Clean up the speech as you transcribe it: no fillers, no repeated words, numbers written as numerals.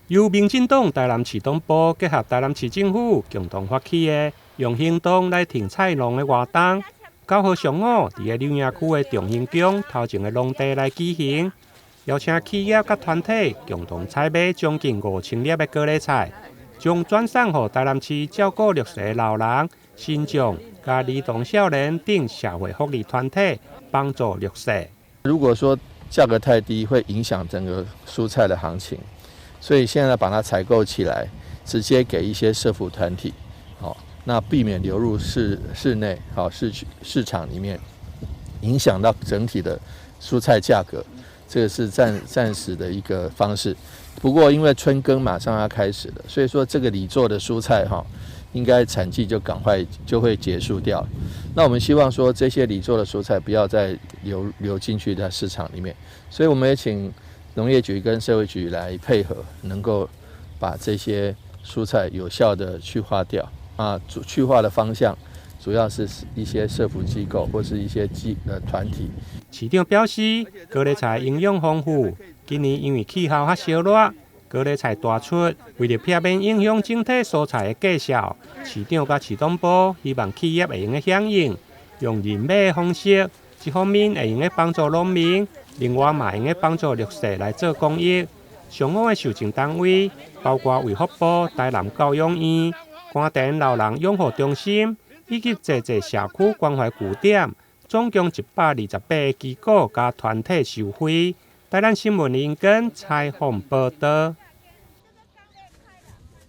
由民進黨台南市黨部結合台南市政府共同發起的用行動來挺菜農的活動，9號上午佇个柳營區的長興宮頭前的農地來舉行，邀請企業佮團體共同採買將近5000粒的高麗菜，將轉送予台南市照顧弱勢老人、身障佮兒童少年等社會福利團體幫助弱勢。如果說價格太低，會影響整個蔬菜的行情。所以現在把它採購起來，直接給一些社福團體，好，那避免流入市內，好市區市場裡面，影響到整體的蔬菜價格，這個是暫時的一個方式。不過因為春耕馬上要開始了，所以說這個裡做的蔬菜哈，應該產季就趕快就會結束掉。那我們希望說這些裡做的蔬菜不要再流進去在市場裡面，所以我們也請農業局跟社會局來配合，能夠把這些蔬菜有效的去化掉啊。主去化的方向主要是一些社福機構或是一些團體。市長表示，高麗菜營養豐富，今年因為氣候較燒熱，高麗菜大出，為著避免影響整體蔬菜的價數，市長佮市黨部希望企業會用得響應，用認買的方式，一方面會用得幫助農民，另外嘛會用得幫助弱勢來做公益。上午的受贈單位包括衛福部台南教養院、官田老人養護中心以及濟濟社區關懷據點，總共128個機構佮團體受惠。台南新聞林根採訪報導。